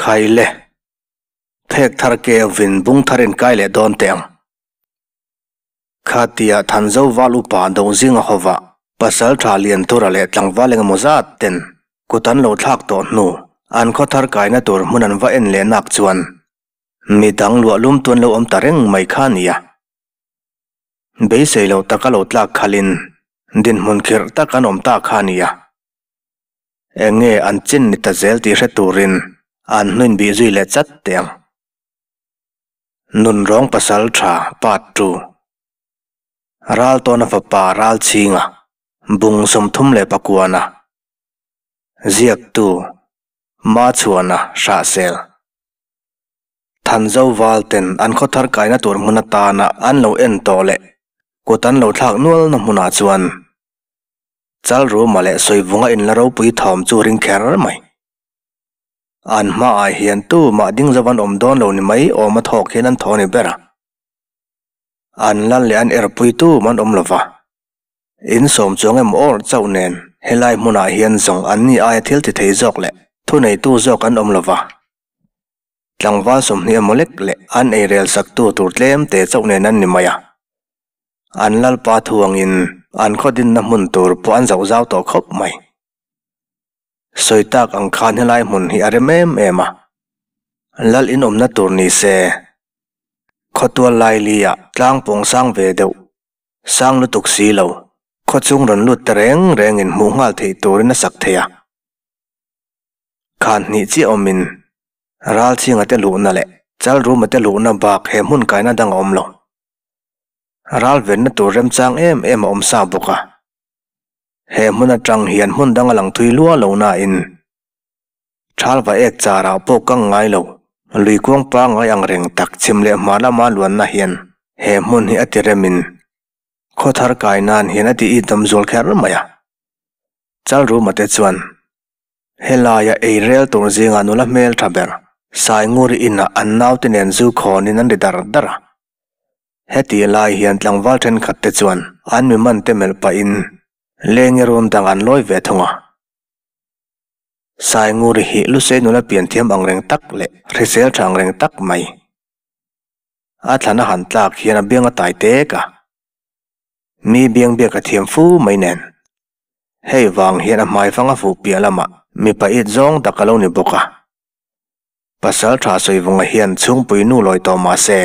Khaile, Phek thar ke vin bung thar in kai leh dawn teh ang. Khatia Thanzo val upa do zinga hova pasal tha lian tura leh tlangval engemaw zat ten kut an lo thlak tawh hnu an khaw thar kaina tur hmun an va en leh nak chuan midang luah lum tu an lo awm ta reng mai kha nia. Beisei lo taka lo tlak khalin dinhmun khirh tak an awm ta kha nia. Eng nge an chin ni ta zel tih hre turin an hnuin bih zui leh chat teh ang. Nunrawng pasal tha part ii. Raltawna fapa Ralchhinga, Bung 39-a. Ziaktu, Machhuana Hrahsel. Thanzo Valten an khaw thar kaina tur hmun atana an lo en tawh leh kut an lo thlak nualna hmunah chuan Chalruma leh Sawivunga inla ropui thawm chu ring kher mai. An hmaah hian tumah ding zo an awm dawn lo ni mai awm a thawk hian an thaw ni ber a. An lal leh an erpui tum an awm lo va. In sawm chuang em awr chauh nen helai hmunah hian zawng an ni aia thil ti thei zawk leh thuneitu zawk an awm lo va. Tlangval 20 emaw lek leh an eirel saktu tur tlem te chauh nen an ni mai a. An lalpa thuangin an khaw dinna hmun tur pawh an zoh zau tawh khawp mai. Sawi tak ang khan helai hmun hi a rem em em a. Lal in awmna tur ni se. Khawtual laili-ah tlang pawng sang ve deuh, sang lutuk si lo, khawchhung rawn lut ta reng rengin hmuh nghal theih turin a sak thei a. Khan hnih chiah awmin Ralchhinga te luhna leh Chalruma te luhna bak he hmun kaina dang a awm lo. Ral venna tur remchang em em a awm sa bawk a. He hmun atang hian hmun dang a lang thui lua lo nain Thalva ek charah pawh kang ngai lo, lui kuang pangngai ang reng tak chhim leh hma lama luanna hian he hmun hi a ti remin khaw thar kai nan hian a ti itawm zual kher mai a. Chalruma te chuan Helaia ei rel tur zingah nula hmel tha ber, Sainguri inah an naute nen zu khawnin an ri dar dar a. Heti lai hian tlangval thenkhat te chuan an mi man te melh pahin leng run dang an lawi ve thung a. Sainguri hi Lusei nula pian thiam ang reng tak leh hrisel tha ang reng tak mai. A thlan a han tlak hian a biang a tai tek a. Mi biang biak a thiam fu mai nen. Hei vang hian a hmaifang a fuh piah lamah mipa it zawng tak a lo ni bawk a. Pasal tha Sawivunga hian chhungpui nu lawi tawh mah se,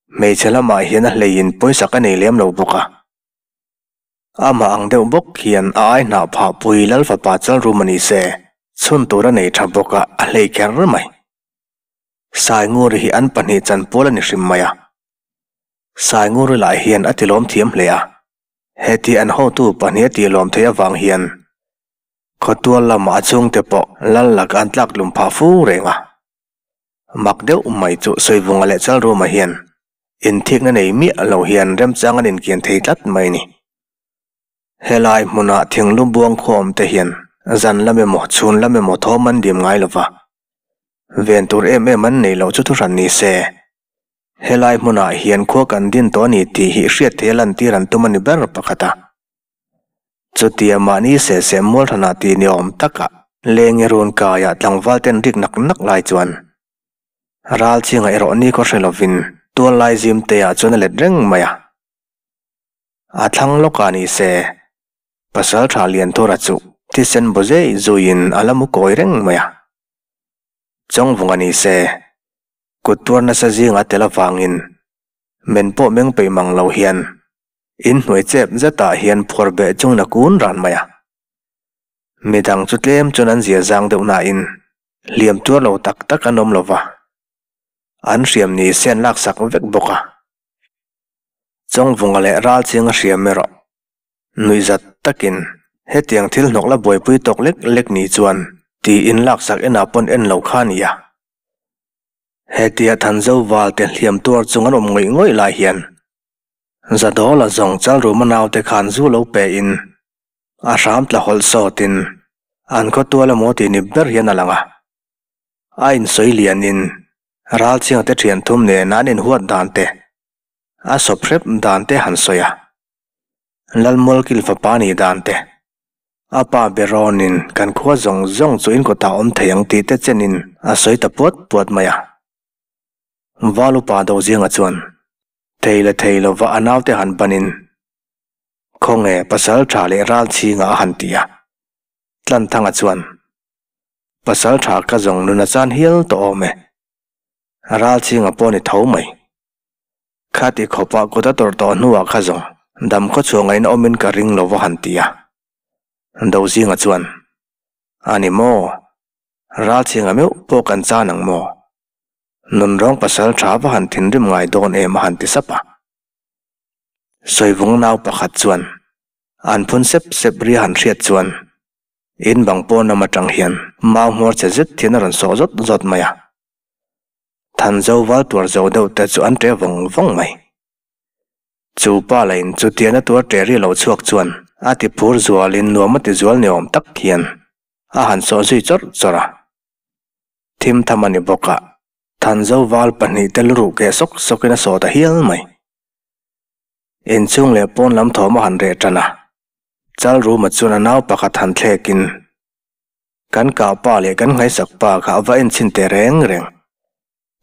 hmeichhe lamah hian a hleiin pawisak a nei lem lo bawk a. Amah ang deuh bawk hian a ai hnah phah pui Lal fapa Chalruma ni se, chhun tur a nei tha bawk a, a hlei kher mai. Sainguri hi an pahnih chanpual a ni hrim mai a. Sainguri lah hian a tilawm thiam hle a. Heti an hotu pahnih a tih lawm theih avang hian khawtual lamah a chhungte pawh lal laka an tlak tlum phah fu reng a. Mak deuh mai chu Sawivunga leh Chalruma hian inthikna nei miah lo hian remchang an inkian thei tlat mai a ni. Helai hmunah thinglu buang khawm te hian zan lam emaw chhun lam emaw thawm an dim ngai lova, ven tur em em an nei loh chu thuhran ni se. Helai hmunah hian khua kan din tawh a ni tih hi hriat theih a lantir an tum a ni ber pakhat a. Chutia mahni seh seh mual hranah tih ni awm takah leng i run kaiah tlangval ten rik nak nak lai chuan ral chhinga erawh ni khaw hre lovin tual lai zim te ah chuan a let reng mai a. A thlang lawkah ni se pasal tha lian thura chu thisen baw zei zuiin a la mu kawi reng mai a. Chawngvunga ni se Kut tuar nasa zinga tel avangin men pawh meng peih mang lo hian in hnuai chep zetah hian phuar beh chungin a kun ran mai a. Midang chu tlem chuan an zia zang deuh nain hliam tuar lo tak tak an awm lo va, an hriam ni se an laksak vek bawk a. Chawngvunga leh Ralchinga hriam erawh nuihzat takin hetiang thil hnawk la buaipui tawk lek lek ni chuan tiin laksak enah pawn en lo kha a ni a. Hetia Thanzo val te hliam tuar chung an awm ngawih ngawih lai hian Zadawla zawng Chalruma naute khan zu lo pe in a hram tla hawlh sawt in an khaw tual emaw tih ni ber hian a lang a. A insawi lian in Ralchhinga te thian thum nen an inhuat dan te, a sawp hrep dan te han sawi a. Lalmualkil fapa nih dan te. A pa Berawnin kan khua zawng zawng chu in kawtah awm thei ang tih te chenin a sawi ta puat puat mai a. Val upa Dozianga chuan thei leh thei lova a naute han banin khawnge pasal tha leh ral chhingah a han ti a. Tlanthanga chuan pasal tha ka zawng nun a chan hial tawh awm e. Ral chhinga pawh ni tho mai. Khati khawpah kut a tawrh tawh hnuah kha zawng dam khaw chhuah ngaihna awmin ka ring lo va han ti a. Dozinga chuan, A ni maw? Ralchhinga meuh pawh kan chan ang maw? Nunrawng pasal tha va han thinrim ngai dawn em a han ti sap a. Sawivung nau pakhat chuan an phun sep sep ri a han hriat chuan in bang pawn lam atang hian mau hmuar che zet hian a rawn sawh zawt zawt mai a. Thanzo val tuar zo deuh te chu an ṭe vawng vawng mai. Chu pa la in chutian a tuar ṭe ri lo chhuak chuan a ti phur zualin nuam a ti zual ni awm tak hian a han sawh zui chawrh chawrh a. Thim tham a ni bawk a, Thanzo val pahnihte luruh keh sawk sawkin a sawh ta hial mai. Inchhung leh pawn lam thawm a han reh ṭan a, Chalruma chuan a nau pakhat han thlekin Kan kah pa leh kan nghaisak pa kha a va enchhin teh reng reng.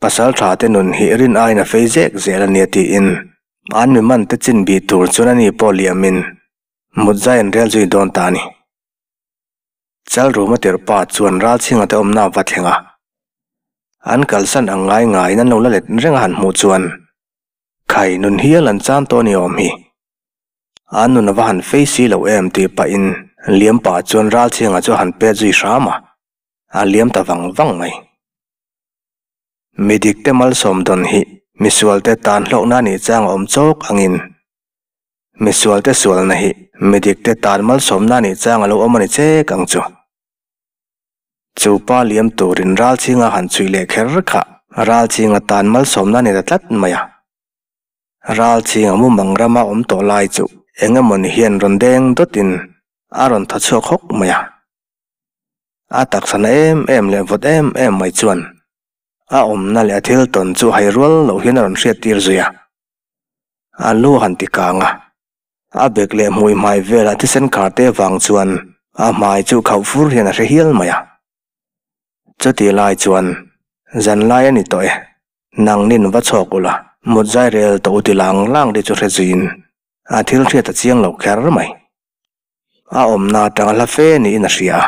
Pasal tha te nun hi rin aiin a fei zek zel a nia tiin an mi man te chin bih tur chuan ani pawh liamin mut zai an rel zui dawn ta a ni. Chalruma tirh pa chuan Ralchhinga te awmna a va thleng a. An kalsan ang ngai ngaiin an lo la let reng a han hmuh chuan khai nun hial an chan tawh a ni awm hi. An nun a va han fei si lo em tih pahin liam pah chuan Ralchhianga chu a han pet zui hram a, a liam ta vang vang mai. Mi dikte malsawm dawn hi misualte tan hlawkna nih chang a awm chawk angin misualte sualna hi mi dikte tan malsawmna nih chang a lo awm a ni chek ang chu. Chu pa liam turin Ralchhinga han chhuih leh kher kha Ralchhinga tan malsawmna ni ta tlat mai a. Ral chhing a mumang rama awm tawh lai chu eng emawni hian rawn deng dawtin a rawn thaw chhuak hawk mai a. A taksa na em em leh vawt em em mai chuan a awmna leh a thil tawn chu hai rual loh hian a rawn hriat tir zui a. A lu a han ti kang a, a bek leh hmui hmai velah thisen khar te vang chuan a hmai chu khauh fur hian a hre hial mai a. Chutih lai chuan zan lai a ni tawh e. Nangnin va chhawk ula, mut zai rel tawh u ti lang lang te chu hre zuiin a thil hriat a chiang lo kher mai. A awmna atang a hla fe niin a hria a.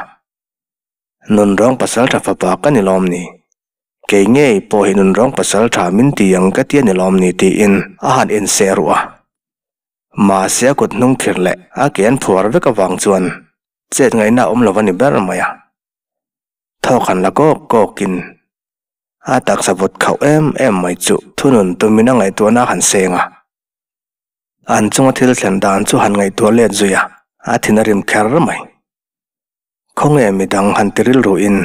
Nunrawng pasal tha fapa ka ni lawm ni? Kei ngei pawh hi nunrawng pasal tha min ti ang ka ti a ni lawm ni tiin a han inseh ruh a. Mahse a kut hnung khir leh a ke an phuar vek avang chuan chet ngaihna a awm lo a ni ber mai a. Thawk han la kawk kawkin A taksa vawt khauh em em mai chu thunun tumin a ngaihtuahna a han seng a. An chunga thil thlen dan chu han ngaihtuah let zui a, a thin a rim kher mai. Khawnge midang han ti rilruin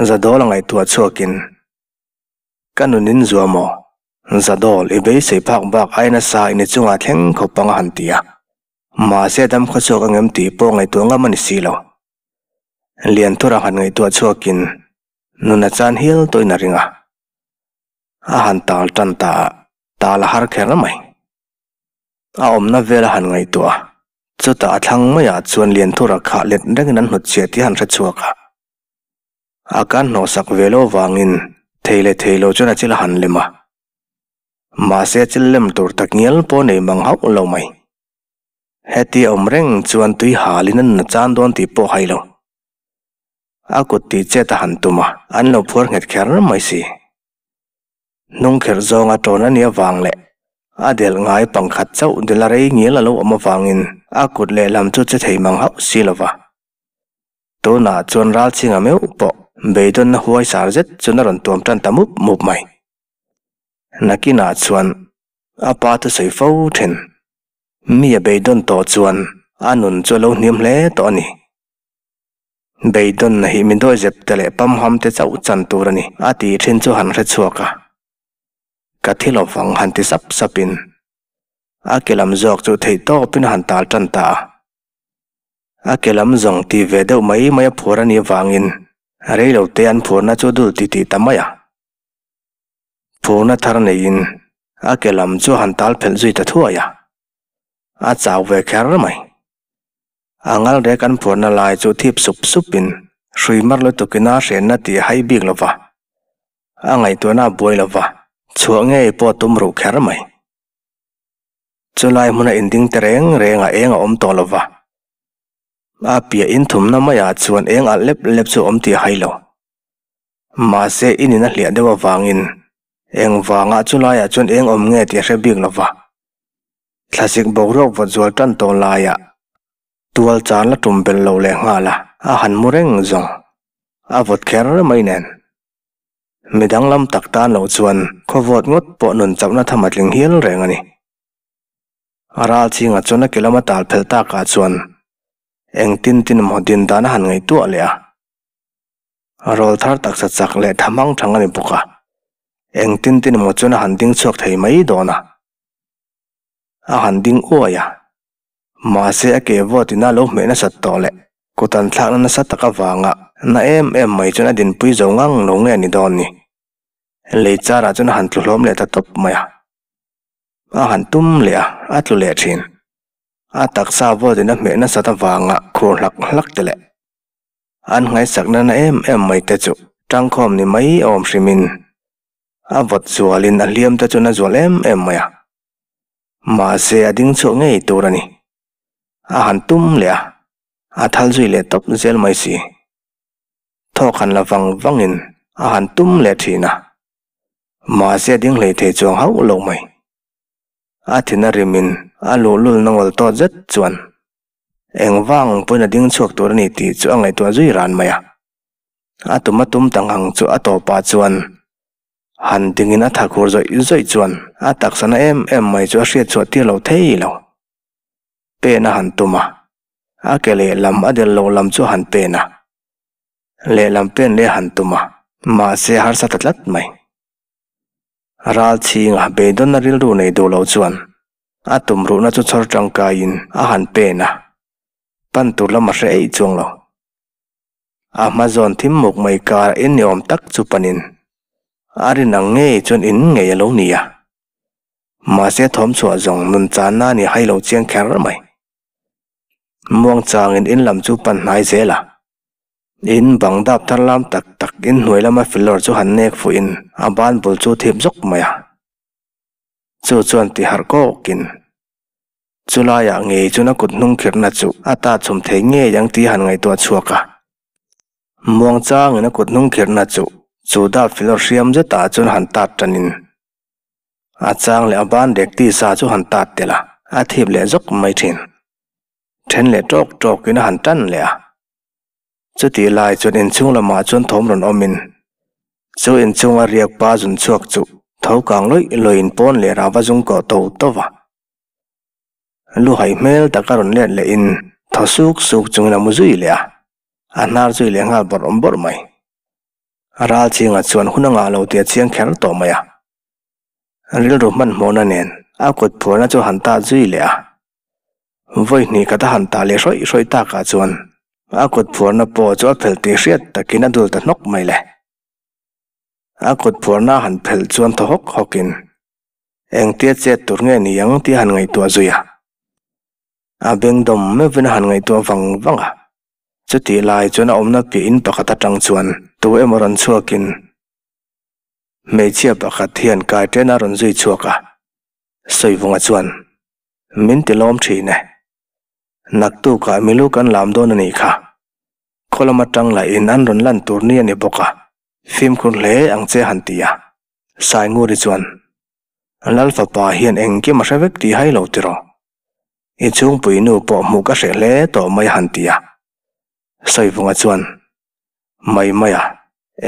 Zadawl a ngaihtuah chhuakin, Ka nunin zua maw? Zadawl, i beisei phak bak ai nasa in i chungah thleng khawp ang a han ti a. Mahse dam khaw chhuak angem tih pawh ngaihtuah ngam a ni si lo. Lianthura han ngaihtuah chhuakin Nun a chan hial tawhin a ring a, a han tal tan ta a, tal a har kher mai. A awmna vel a han ngaihtuah a, chutah a thlang maiah chuan Lianthura khah let rengin an hnutchhiah tih a han hre chhuak a. A kan hnawhsak ve lo vangin thei leh thei lo chuan a chil a han lem a. Mahse a chil lem tur tak ngial pawh nei mang hauh lo mai. Heti a awm reng chuan tui halin a nun a chan dawn tih pawh hai lo. A kut tih chet a han tum a, an lo phuar nghet kher mai si. Hnung kherh zawnga tawn a nih avang leh a delh ngai pangkhat chauh delh a rei ngial a lo awm avangin a kut lehlam chu che thei mang hauh si lo va. Tunah chuan Ralchhinga meuh pawh beidawnna huai sar zet chuan a rawn tuam tan ta mup mup mai. Nakinah chuan a pa thusawi fo then. Mi a beidawn tawh chuan a nun chu a lo hniam hle tawh a ni. Beidawnna hi mi dawizep te leh pamham te chauh chan tur a ni, a tih thin chu han hre chhuak a. Ka thi lo vang han ti sap sapin a ke lam zawk chu theih tawpin a han tal tan ta a. A ke lam zawng ti ve deuh mai mai a phur a nih avangin rei lo te an phurna chu dul ti tih ta mai a. Phurna thar neiin a ke lam chu a han tal phelh zui ta thuai a. A chau ve kher mai. A ngal rek an phuarna lai chu thip sup supin hrui mar lutukin a hrenna tih a hai bik lo va. A ngaihtuahna a buai lo va, chhuah ngei pawh a tum ruh kher mai. Chulai hmuna inding te reng reng a eng a awm tawh lo va. A piah in thumna maiah chuan eng alh lep lep chu a awm tih a hai lo. Mahse in in a hliah deuh avangin engvangah chulaiah chuan eng awm nge tih a hre bik lo va. Thlasik boruak vawt zual tan tawh laiah tual chan la tum belh lo leh nghal a, a han mu reng zawng. A vawt kher mai nen. Mi danglam tak tan loh chuan khawvawt ngawt pawh nun chauhna tham a tling hial reng a ni. A ral chhingah chuan a ke lama tal phelh takah chuan engtin tin emaw din dan a han ngaihtuah leh a. A rawl thar taksa chak leh tha hmang thang a ni bawk a, engtin tin emaw chuan a han ding chhuak thei mai dawn a. A han ding uai a, mahse a ke vawt ina lo hmeh nasat tawh leh kut an thlakna nasa tak avanga na em em mai chuan a dinpui zo ngang lo nge ni dawn ni. Lei charah chuan a han tlu hlawm leh ta tawp mai a. A han tum leh a, a tlu leh thin. A taksa vawt ina hmeh nasat avanga khur hlak hlak te leh. An ngaihsakna na em em mai te chu tangkhawm ni mai awm hrimin a vawt zualin a hliam te chu na zual em em mai a. Mahse a ding chhuak ngei tur a ni. A han tum leh a, a thal zui leh tawp zel mai si. Thawk han la vang vangin a han tum leh thin a. Mahse a ding hlei thei chuang hauh lo mai. A thin a rimin a luhlul na ngawl tawt zet chuan Engvang pawhin a ding chhuak tur a ni tih chu a ngaihtuah zui ran mai a. A tum a tum ta ngang chu a tawpah chuan han dingin a tha khur zawih zawih chuan a taksa na em em mai chu a hriat chhuah tir lo thei lo. Pen a han tum a, a ke lehlam a del lo lam chu a han pen a, lehlam pen leh a han tum a, mahse a harsa ta tlat mai. Ral chhinga beidawnna rilru nei duh lo chuan a tumruhna chu chhawr tangkaiin a han pen a, pan tur lam a hre eih chuang lo. A hma zawn thim muk mai kar in ni awm tak chu panin a rin ang ngei chuan in ngei a lo ni a. Mahse thawm chhuah zawng nun channa a ni hai lo chiang kher mai. Muang changin in lam chu pan hnai zel a. In bang dap thar lam tak tak in hnuai lama filawr chu han nek fuh in a ban bul chu thip zawk mai a. Chu chuan ti harh kawkin chu laiah ngei chuan a kut hnung khirhna chu a ta chhum thei ngei ang tih a han ngaihtuah chhuak a. Muang changin a kut hnung khirhna chu chu dap filawr hriam zetah chuan han tat tanin a chang leh a ban rek tisa chu han tat tel a, a thip leh zawk mai thin. Then leh tawk tawkin a han tan leh a. Chutih lai chuan inchhung lamah chuan thawm rawn awmin chu inchhunga riak pa zun chhuak chu tho kang lawih lawih pawn leh rava zung kawh to to va. Lu haih hmel taka rawn let lehin thaw suk suk chungin a mu zui leh a, a hnar zui leh nghal bawrh bawrh mai. Ral chhingah chuan hun a ngah lo tih a chiang kher tawh mai a. Rilru hmanhmawhna nen a kut phuarna chu han tat zui leh a. Vawi hnih khat a han tah leh hrawih hrawih takah chuan a kut phuarna pawh chu a phelh tih hriat takin a dul ta hnawk mai le. A kut phuarna a han phelh chuan thaw hawk hawkin engtia chet tur nge ni ang tih a han ngaihtuah zui a. A beng dawm meuhvin a han ngaihtuah vang vang a. Chutih lai chuan a awmna piah in pakhat atang chuan tu emaw rawn chhuakin hmeichhia pakhat hian kai ṭena rawn zui chhuak a. Sawivunga chuan Min ti lawm thin e. Naktukah milu kan lam dawn a nih kha. Khaw lama tang lah in an rawn lan tur ni a ni bawk a, fimkhur hle ang che han ti a. Sainguri chuan, Lal fapa hian engkim a hre vek tih hai lo tiraw? I chhungpui nu pawh hmuh ka hreh hle tawh mai han ti a. Sawivunga chuan, Mai mai a,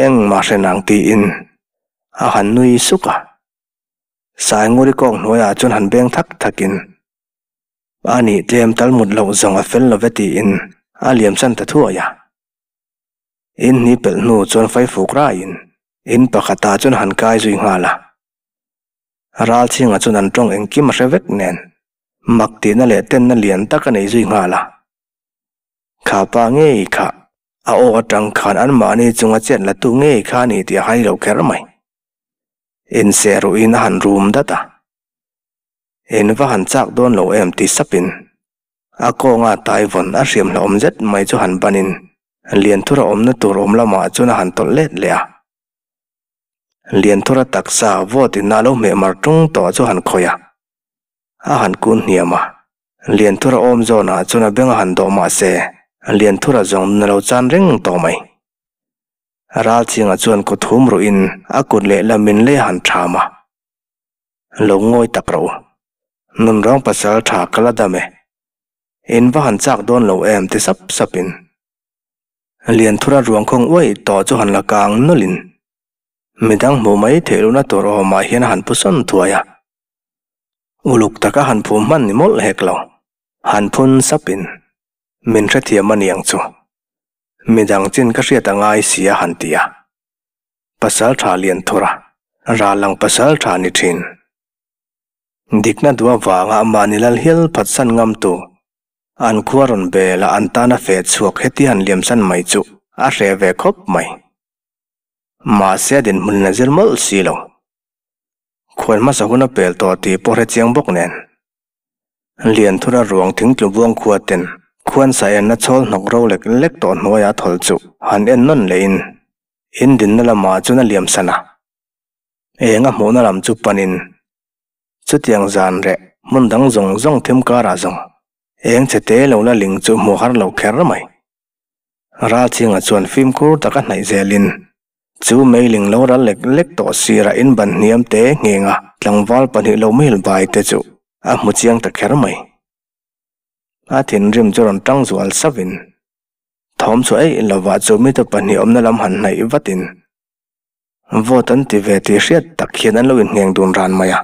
engmah hre nang tiin a han nui suk a. Sainguri kawng hnuaiah chuan han beng thak thakin, A nih tlem tal mut loh zawng a fel love tiin a liam chan ta thuai a. In hni pelh hnu chuan faifuk raiin in pakhatah chuan han kai zui nghal a. Ralchhinga chuan an tawng engkim a hre vek nen mak tihna leh tenna lian tak a nei zui nghal a. Kha pa ngei kha a aw atang khan anmahni chunga chet la tu ngei kha a ni tih a hai lo kher mai. Inseh ruhin a han rum dat a. In va han chak dawn lo em ti sapin A kawnga tai vawn a hriam hlauhawm zet mai chu han banin Lianthura awmna tur awm lamah chuan a han tawlh let leh a. Lianthura taksa vawt in a lo hmeh mar tung tawh chu han khawih a, a han kun hniam a. Lianthura awm zawnah chuan a beng a han dawh mah se Lianthura zawng nun a lo chan reng tawh mai. Ralchhinga chuan kut hum ruhin a kut lehlam in lei a han ṭham a. Lo ngawi tak rawh u. Nunrawng pasal tha ka la dam e. In va han chak dawn lo em ti sap sap in. Lianthura ruang khawng uaih tawh chu han la kang nawlh in. Midang hmuh mai theih lohna tur awmah hian a han pu sawn thuai a. Uluk taka han phum hman ni mawlh hek lo. Han phun sap in. Min hrethiam a niang chu. Midang chin ka hriat a ngai si a han ti a. Pasal tha Lianthura, ral ang pasal tha ni thin. Dikna duh avanga mahni lal hial phatsan ngamtu, an khua rawn bel a an tana feh chhuak heti han liamsan mai chu a hreh ve khawp mai. Mahse a dinhmun in a zir mawlh si lo. Khuan hmasa hun a pel tawh tih pawh hre chiang bawk nen. Lianthura ruang thingtlu buang khua ten khuan sa enna chhawl hnawk ro lek lek tawh hnuaia thawl chu han en nawn lehin in dinna lamah chuan a liam san a. Eng a hmuhna lam chu panin chutiang zan reh hmun dang zawng zawng thim karah zawng eng che te lo la ling chu hmuh har lo kher mai. Ralchhinga chuan fimkhur taka hnaih zelin chu meiling lo ral lek lek tawh sirah in ban hniam te nghenga tlangval pahnih lo muhil bai te chu a hmu chiang ta kher mai. A thinrim chu rawn tang zual sauhin thawm chhuah eih lovah chu mite pahnih awmna lam han hnaih vatin vawt an ti ve tih hriat tak hian an lo inngheng dun ran mai a.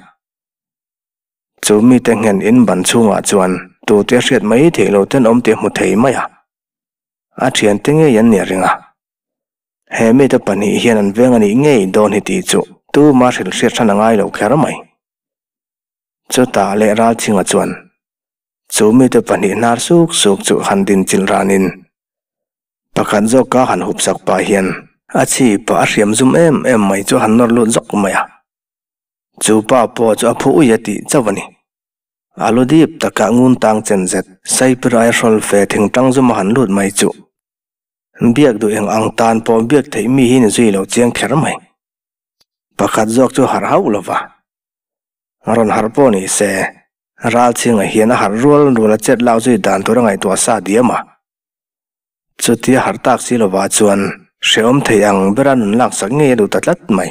Chu mite nghen in ban chhungah chuan tute hriat mai theih lo ten awm tih a hmu thei mai a. A thiante ngei an nih a ring a. He mite pahnih hian an veng a nih ngei dawn hi tih chu tuma hrilh hriat hran a ngai lo kher mai. Chutah leh Ralchhinga chuan chu mite pahnih hnar suk suk chu han din chilh ranin pakhat zawka han hup sak pah hian a chhip ah a hriam zum em em mai chu a han nawr lut zawk mai a. Chu pa pawh chu a phu ui a tih chauh a ni. A lu dip takah ngun tang chen zet Saipir aia hrawl fe thing tang zum a han lut mai chu. Biak duh eng ang tan pawh biak theih mi hi ni zui lo chiang kher mai. Pakhat zawk chu harh hauh lo va. Rawn harh pawh ni se, Ralchhinga hian a harh rual rual a chet lak zui dan tur a ngaihtuah sa diam a. Chutia harh tak si lovah chuan hrehawm thei ang bera nun laksak ngei a duh ta tlat mai.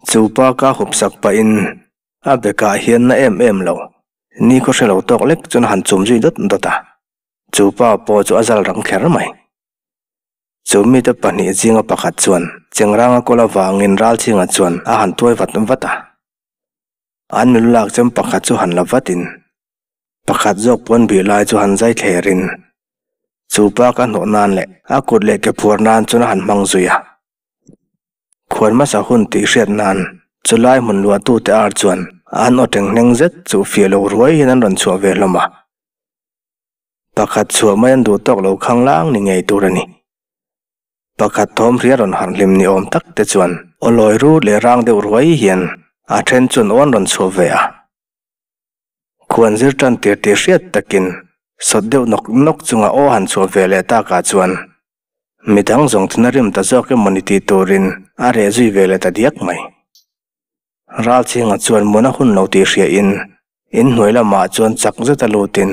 Chu pa ka hup sak pahin a bekah hian na em em lo, ni khaw hre lo tawk lek chuan a han chum zui dawt dawt a, chu pa pawh chu a zal rang kher mai. Chu mite pahnih zinga pakhat chuan Chengranga kawl avangin Ralchhinga chuan a han tuai vat vat a, an milu lak chem pakhat chu han la vatin pakhat zawk pawn bih lai chu han zai thlerin chu pa ka hnawh nan leh a kut leh ke phuar nan chuan a han hmang zui a. Khuan hmasa hun tih hriat nan chulai hmun luahtute ar chuan an aw tenghneng zet chu fiah lo ruai hian an rawn chhuah ve hlawm a. Pakhat chhuah mai an duh tawk lo khang lang ni ngei tur a ni. Pakhat thawm hria rawn harh hlim ni awm tak te chuan aw lawi rut leh rang deuh ruai hian a then chuan aw an rawn chhuah ve a. Khuan zir tan tir tih hriat takin sawt deuh nawk nawk chunga aw han chhuah ve leh takah chuan midang zawng chu na rim ta zawk emaw ni tih turin a reh zui ve leh ta diak mai. Ralchhinga chuan muna hun lo tih hriain inhnuai lamah chuan chak zeta lutin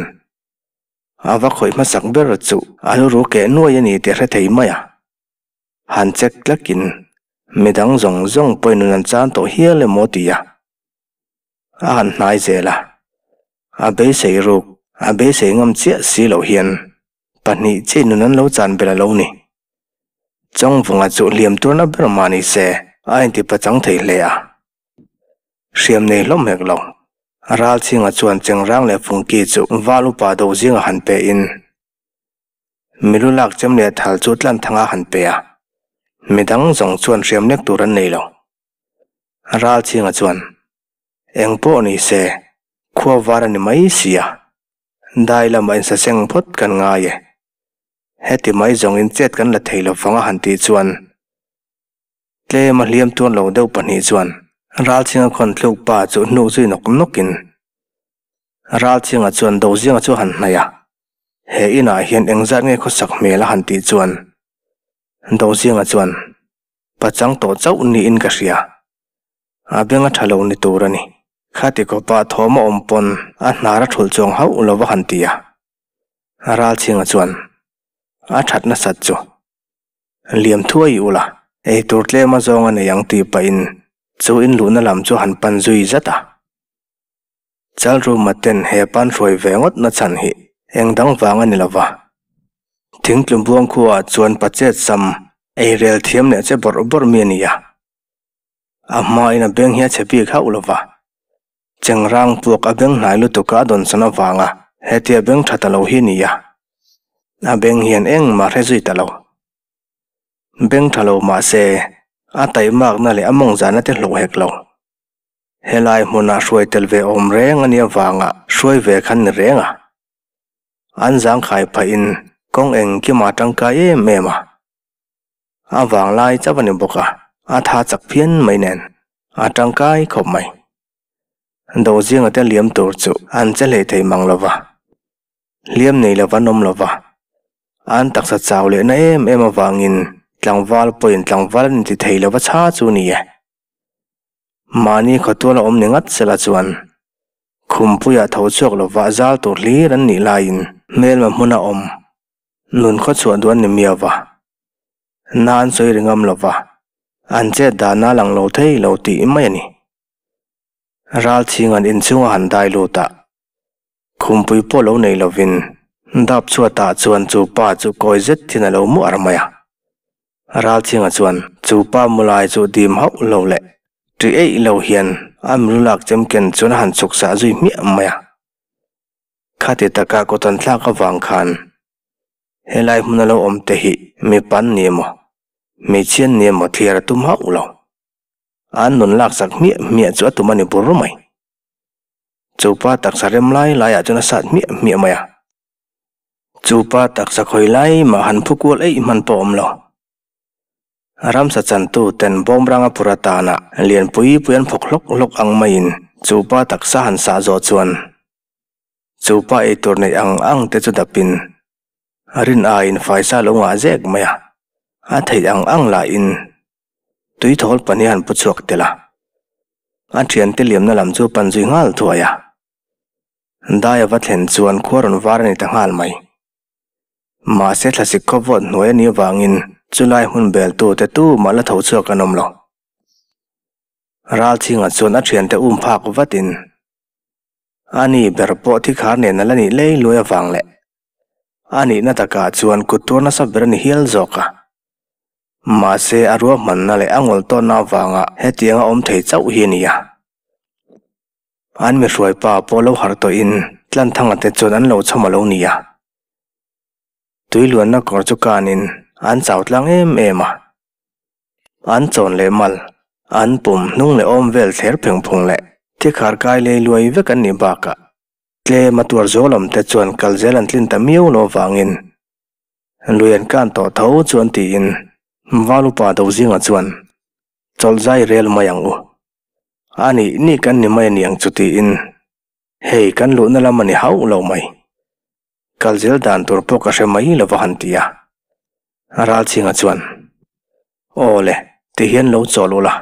a va khawih hmasak ber chu a lu ru keh nuai a ni tih a hre thei mai a. Han check tlakin midang zawng zawng pawhin nun an chan tawh hial emaw ti a. A han hnai zel a, a beisei ruk, a beisei ngam chiah si loh hian pahnih chiah nun an lo chan belh a lo ni. Chawngvunga chu hliam turna ber mah ni se a inti pachang thei hle a. Hriam nei hlawm hek lo. Ralchhinga chuan Chengrang leh Fungki chu val upa do zinga han pe in milu lak chem leh thal chu tlan thanga han pe a. Midang zawng chuan hriam lek tur an nei lo. Ralchhinga chuan, Eng pawh ni se, khua var a ni mai si a, dai lamah insaseng phawt kan ngai e. Heti mai zawngin chet kan la thei lo vang a han tih chuan, tlem a hliam tuan lo deuh pahnih chuan Ralchhinga khawn thluk pa chu hnuk zui nawk nawkin. Ralchhinga chuan Dozianga chu a han hnaih a, He inah hian engzat nge khawsak hmel a han tih chuan Dozianga chuan, Pachang tawh chauh niin ka hria. A beng a tha lo ni tur a ni. Khati kawpa thawm a awm pawn a hnar a thulh chuang hauh lo va han ti a. Ralchhinga chuan, A that nasat chu. Liam thuai ula, eitur tlem a zawng a nei ang tih pahin chu inluhna lam chu han pan zui zat a. Chalruma ten he pan hruai ve ngawt na chhan hi eng dang vang a ni lova. Thingtlum buang khuaah chuan pachet sam ei rel thiam leh che bawrh bawrh mi a ni a. A hmain a beng hi a chhe bik hauh lova. Chengrang puak a beng hnai lutuk a a dawnsawn avanga hetia beng tha ta lo hi a ni a. A beng hian engmah hre zui ta lo. Beng tha lo mahse a taihmakna leh a mawngzahna te hlawh hek lo. Helai hmunah hruai tel ve awm reng a nih avanga hruai ve khan ni reng a. An zangkhai phahin kawng engkima tangkai em em a. A vanglai chauh a ni bawk a, a tha chak phian mai nen a tangkai khawp mai. Dozinga te liam tur chu an che hlei thei mang lo va, hliam nei lova an awm lo va. An taksa chau lehna em em avangin tlangval pawhin tlangval an inti thei lo va chha chu ni e. Mahni khawtual a awm ni ngat sela chuan khumpuiah tho chhuak lova zal tur hlir an nih laiin hmelma hmuna awm nun khawchhuah duh an ni miau va. Na an sawi ri ngam lova, an chet dahna a lang lo thei lo tih mai a ni. Ralchhinga'n inchhung a han dai lut a, Khumpui pawh lo nei lovin dap chhuatah chuan chu pa chu kawi zet thin a lo mu ar mai a. Ralchhinga chuan chu pa mu lai chu dim hauh lo leh ṭi eih lo hian a milu lak chem ken chuan a han chhuk sah zui hmiah mai a. Khati taka kawtan thlak avang khan helai hmuna lo awm te hi mipa an ni emaw hmeichhia an ni emaw thliar a tum hauh lo. An nun laksak hmiah hmiah chu a tum a ni bur mai. Chupa taksa rem lai laiah chuan a sat hmiah hmiah mai a. Chupa taksa khawi lai mah han phu kual eih hman pawh a awm lo. Ramsa chantu ten bawmrang a phur atana lianpui pui an phawk hlawk hlawk ang maiin chupa taksa han sah zawh chuan chupa eitur neih ang ang te chu dapin rin aiin faisa lo ngah zek mai a, a theih ang ang lahin Tui thawl pahnih han pu chhuak tel a, a thiante liamna lam chu pan zui nghal thuai a. Dai a va thlen chuan khua rawn var a ni ta nghal mai. Mahse thlasik khaw vawt hnuai a nih avangin chulai hmun beltute tu mah la tho chhuak an awm lo. Ralchhinga chuan a thiante um phak vatin a ni ber pawh thikhar nen a la nih lei luai avang leh a nihna takah chuan kut tuar nasa ber a ni hial zawk a. Mahse, a ruahmanna leh a ngawl tawnna avanga hetianga awm thei chauh hi a ni a. An mi hruaipa pawh lo harh tawhin Tlanthanga te chuan an lo chhawm a lo ni a. Tui luanna kawr chu kanin an chau tlang em em a. An chawn leh mal, an pum hnung leh awm vel thler pheng phung leh thikhar kai lei luai vek an nih bakah tlem a tuar zual awm te chuan kal zel an tlin ta miau lo avangin Lui an kan tawh tho chuan tiin Valupa Dozinga chuan chawlh zai rel mai ang u. A nih nih kan ni mai a niang chu tiin hei kan luhna lam a ni hauh lo mai. Kal zel dan tur pawh ka hre mai lo va han ti a. Ralchhinga chuan Aw le, tihian lo chawl ula.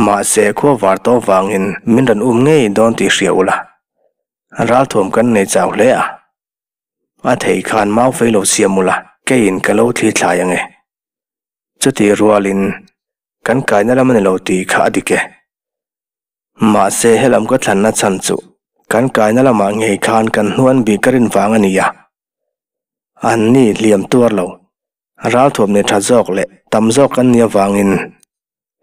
Mahse khua var tawh vangin min rawn um ngei dawn tih hria ula. Ralthuam kan nei chau hle a. A thei khan mau fei lo siam ula, keiin ka lo thli thlai ang e. Chutih rualin kan kaina lam a ni lo tih kha a dik e. Mahse helam ka thlanna chhan chu kan kaina lamah ngei khan kan hnuan bik ka rin vang a ni a. Anni hliam tuar lo, ralthuam nei tha zawk leh tam zawk kan nih avangin,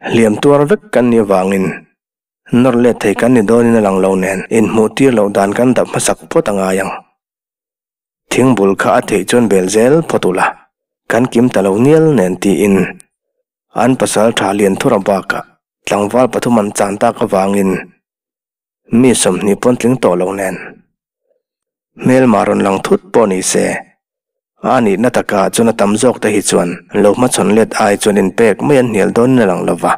hliam tuar vek kan nih avangin Nawr let thei kan ni dawnin a lang lo nen inhmuh tir loh dan kan dap hmasak phawt a ngai ang. Thingbul kha a theih chuan bel zel phawt ula, kan kim ta lo nial nen tiin an pasal tha lian thura bakah tlangval pathum an chan tak avangin mi 20 pawn tling tawh lo nen hmelma rawn lang thut pawh ni se a nihna takah chuan a tam zawk te hi chuan lo hmachhawn let ai chuan inpek mai an hnial dawnin a lang lova.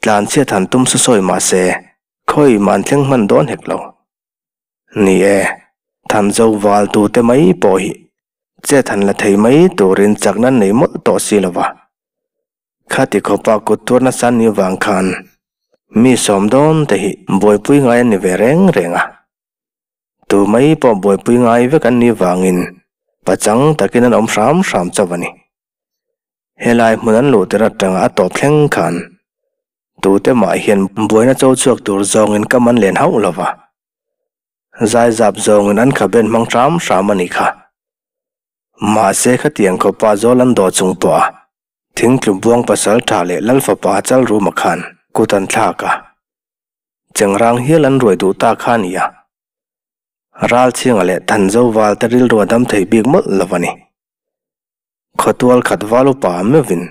Tlanchhiat han tum sawi mahse, khawi mah an thleng hman dawn hek lo. Ni e, Thanzo val tute mai pawh hi chet han la thei mai turin chakna nei mawlh tawh si lo va. Khati khawpa kut tuar nasa ni vang khan mi sawm dawn te hi buaipui ngai an ni ve reng reng a. Tu mai pawh buaipui ngai vek an nih vangin pachang takin an awm hram hram chauh a ni. Helai hmun an luh tir atanga a tawp thleng khan tute mah hian buaina cho chhuak tur zawngin ka man len hauh lo va. Zaizap zawngin an khaben hmang hram hram a nih kha. Mahse khatiang khawpa zawl an dawh chung pawh a thingtlu buang pasal tha leh lal fapa chal ruma khan kut an thlak a. Chengrang hial an ruai duh ta kha a ni a. Ralchhinga leh Thanzo val te rilru a dam thei bik mawlh lo a ni. Khawtual khat val upa meuhin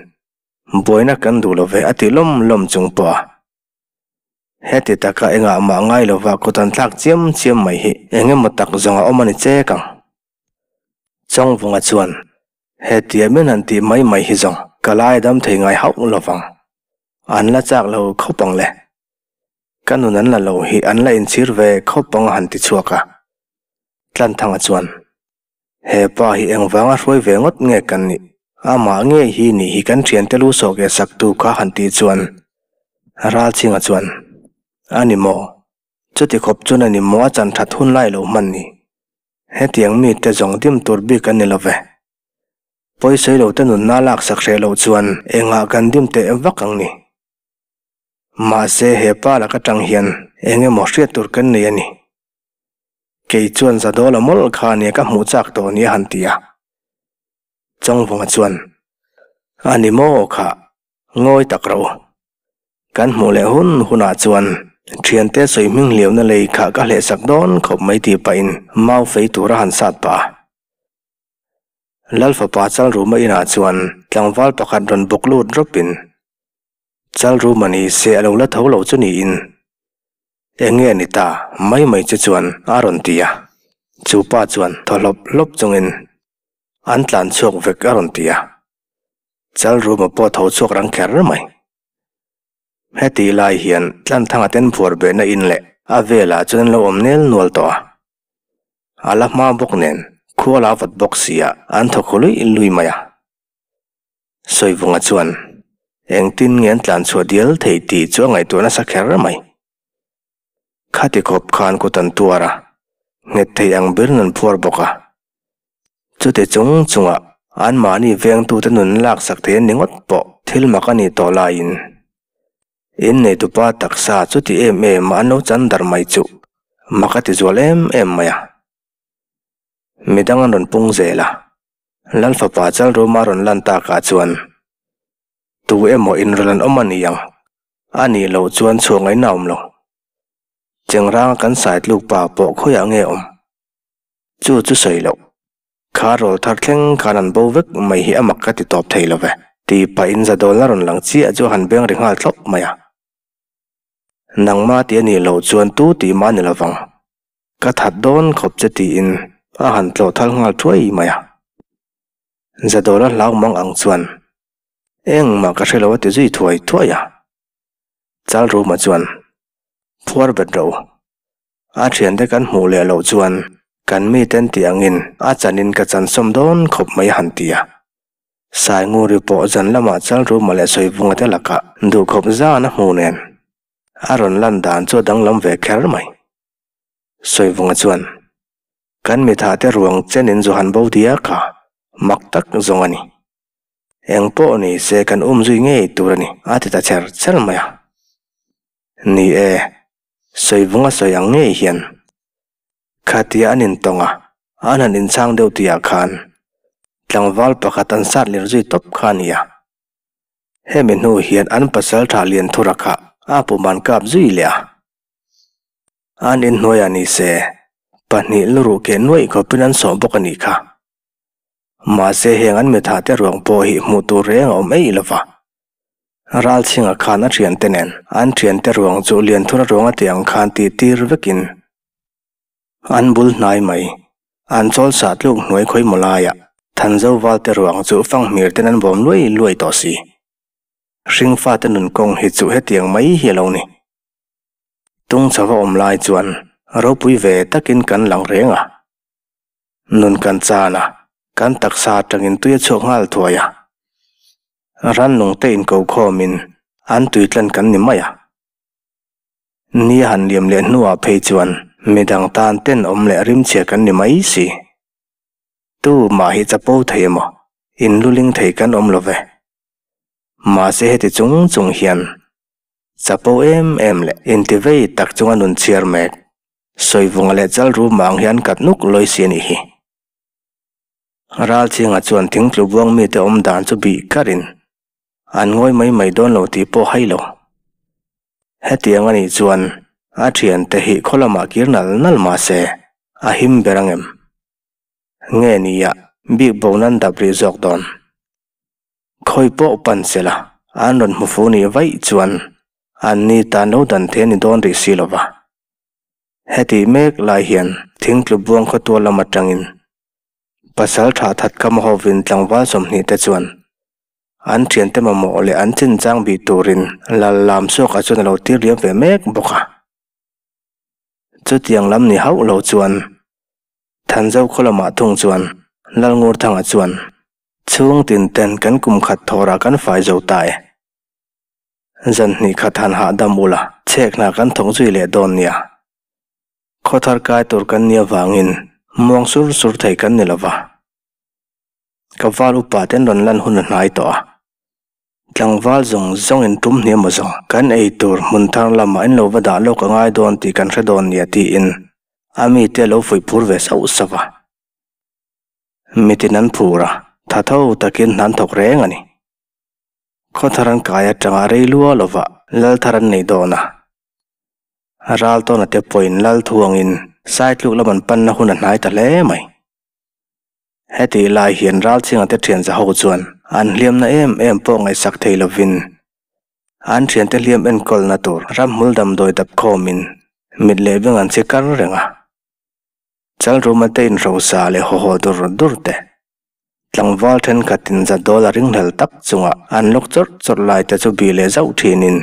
buaina kan duh lo ve a ti lawm lawm chung pawh a. Heti taka engah mah ngai lova kut an thlak chiam chiam mai hi eng emaw tak zawng a awm a ni chek ang. Chawngvunga chuan hetia min han tih mai mai hi zawng ka lai dam thei ngai hauh lovang. An la chak lo khawp ang le. Ka nun an la lo hi an la inchhir ve khawp ang a han ti chhuak a. Tlanthanga chuan He pa hi engvanga hruai ve ngawt nge kan nih? Amah ngei hi nih hi kan thiante lu sawh ke sak tu kha han tih chuan Ralchhinga chuan, A ni maw? Chuti khawp chuan a ni maw a chan that hun lai lo hman ni? Hetiang mite zawng dim tur bik an ni lo ve. Pawisawi lo te nunna laksak hreh loh chuan engah kan dim teh vak ang ni? Mahse he pa lak atang hian eng emaw hriat tur kan nei a ni. Kei chuan Zadawla mawlh kha nia ka hmuh chak tawh nia han ti a. Chawngvunga chuan, A ni maw kha, ngawi tak rawh u. Kan hmuh leh hun hunah chuan thiante sawi hming hliauna lei kha ka hlehsak dawn khawp mai tih pahin mau fei tur a han sat pah a. Lal fapa Chalruma inah chuan tlangval pakhat rawn bawk lut rawpin, Chalruma ni se a lo la tho lo chu niin Eng nge ni ta mai mai che chuan a rawn ti a, chu pa chuan thaw hlawp hlawp chungin an tlan chhuak vek a rawn ti a, Chalruma pawh tho chhuak rang kher mai. Heti lai hian Tlanthanga ten phuar behna in leh a velah chuan an lo awm nel nual tawh a, a la hma bawk nen khua la vat bawk sia an thaw khu luih luih mai a. Sawivunga chuan engtin nge an tlan chhuah dial thei tih chu a ngaihtuah nasa kher mai. Khati khawp khan kut an tuar a, nghet thei ang berin an phuar bawk a. Chuti chung chungah anmahni vengtute nun laksak thei an ni ngawt pawh thil mak a nih tawh laiin inneitupa taksa chuti em em a an lo chan dar mai chu mak a ti zual em em mai a. Midang an rawn pung zel a. Lal fapa Chalruma rawn lan takah chuan tu emaw inrawlh an awm a ni ang, a nih loh chuan chhuah ngaihna a awm lo. Chengranga kan saitluk pa pawh khawiah nge awm? Chu chu sawi loh. Kha rawl thar thleng khan an bo vek mai hi a mak ka ti tawp thei lo ve, tih pahin Zadawlna rawn lang chiah chu a han beng ri nghal thlawp mai a. Nangmah tih a nih loh chuan tu tih mah a ni lovang. Ka that dawn khawp che tiin a han tlawh thal nghal thuai mai a. Zadawla hlau mang ang chuan engmah ka hre lo a ti zui thuai thuai a. Chalruma chuan phuar bet ro. A thiante kan hmuh leh loh chuan kan miten tih angin a chanin ka chansawm dawn khawp mai a han ti a. Sainguri pawh zan lamah Chalruma leh Sawivunga te lakah duhkhawp zan a hmuh nen a rawn lan dan chu a danglam ve kher mai. Sawivunga chuan, Kan mithate ruang chenin Johan bo dia kha mak tak zawng a ni. Eng pawh ni se kan um zui ngei tur a ni, a ti ta cher cher mai a. Ni e, Sawivunga sawi ang ngei hian khatia an intawng a, an han inchhang deuh tihah khan tlangval pakhat an sat lir zui tawp kha a ni a. Hemi hnu hian an pasal tha lian thura kha a pum an kap zui leh a. An inhnuaiah ni se, pahnih luruh keh nuaih khawpin an sawh bawk a nih kha. Mahse heng an mitha te ruang pawh hi hmuh tur reng a awm eih lo va. Ralchhinga khan a thiante nen an thiante ruang chu Lianthura ruang a tih ang khan tih tir vekin an bul hnai mai. An chawl sah tluk hnuai khawi maw laiah Thanzo valte ruang chu fanghmir ten an bawm luai luai tawh si. Hringfate nun kawng hi chu hetiang mai hi a lo ni. Tung chho va awm lai chuan Ropui ve takin kan lang reng a. Nun kan chan a, kan taksa atangin tui a chhuak nghal thuai a. Rannung te inko khawmin an tui tlan kan ni mai a. Ni a han liam leh hnuah phei chuan midang tan tenawm leh rimchhia kan ni mai si. Tu mah hi chapo thei emaw, inluling thei kan awm lo ve. Mahse heti chung chung hian chapo em em leh intivei tak chunga nun chhiar mek Sawivunga leh Chalruma ang hian kat nuk lawi si a nih hi. Ralchhinga chuan thingtlu buang mite awm dan chu bih karin an ngawi mai mai dawn lo tih pawh hai lo. Hetiang a nih chuan a thiante hi khaw lamah kir nal nal mah se a him ber ang em? Nge nia bik bo nan dap rih zawk dawn? Khawi pawh pan se la, an rawn hmu fu nih vaih chuan an ni tan lo dan the ni dawn rih si lo va. Hetih mek lai hian thingtlu buang khawtual lam atangin pasal tha that kam hovin tlangval 20 te chuan an thiante mamawh leh an chinchang bih turin lal lam suakah chuan a lo tir liam ve mek bawk a. Chutiang lam ni hauh lo chuan Thanzo khaw lamah thung chuan Lalngurthanga chuan Chhung tin ten kan kum khat thawrah kan fai zo ta e. Zan hnih khat han hahdam ula, chhek hna kan thawk zui leh dawn nia. Khaw thar kai tur kan nia vangin muang sur sur thei kan ni lova. Ka val upa ten rawn lan hun a hnai tawh a. Tlangval zawng zawngin tum hniam maw zawng kan ei tur hmun thar lamah in lo va dah lawk a ngai dawn tih kan hre dawn nia tiin a mite a lo fuih phur ve sauh sauh a. Mitin an phur a, tha tho takin hna an thawk reng a ni. Khawthar an kai atanga rei lua lova lal thar an nei dawn a. Ral tawna te pawhin lal thuangin Saitluk lam an panna hun a hnai ta hle mai. Hetih lai hian Ralchhinga te thian zaho chuan an hliamna em em pawh ngaihsak thei lovin an thiante hliam enkawlna tur ramhmul damdawi dap khawmin mit leh beng an che kar reng a. Chalruma te inhrosa leh haw haw dur dur te, tlangval thenkhatin za dawl a ringhlel tak chunga an lawk chawrh chawrh lai te chu bih leh zauh thinin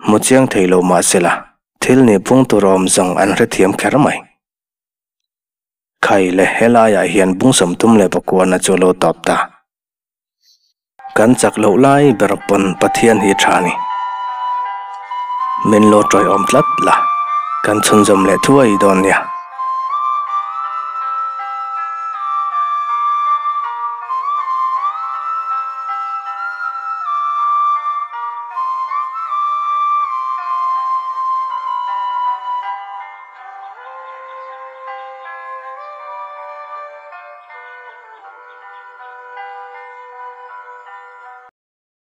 hmu chiang thei lo mah sela thil nih pung tur awm zawng an hrethiam kher mai. Khai le helaiah hian bung 39 na chu a lo tawp ta. Kan chak loh lai ber pawn Pathian hi tha ni. Min lo tawiawm tlat la, kan chhunzawm leh thuai dawn nia.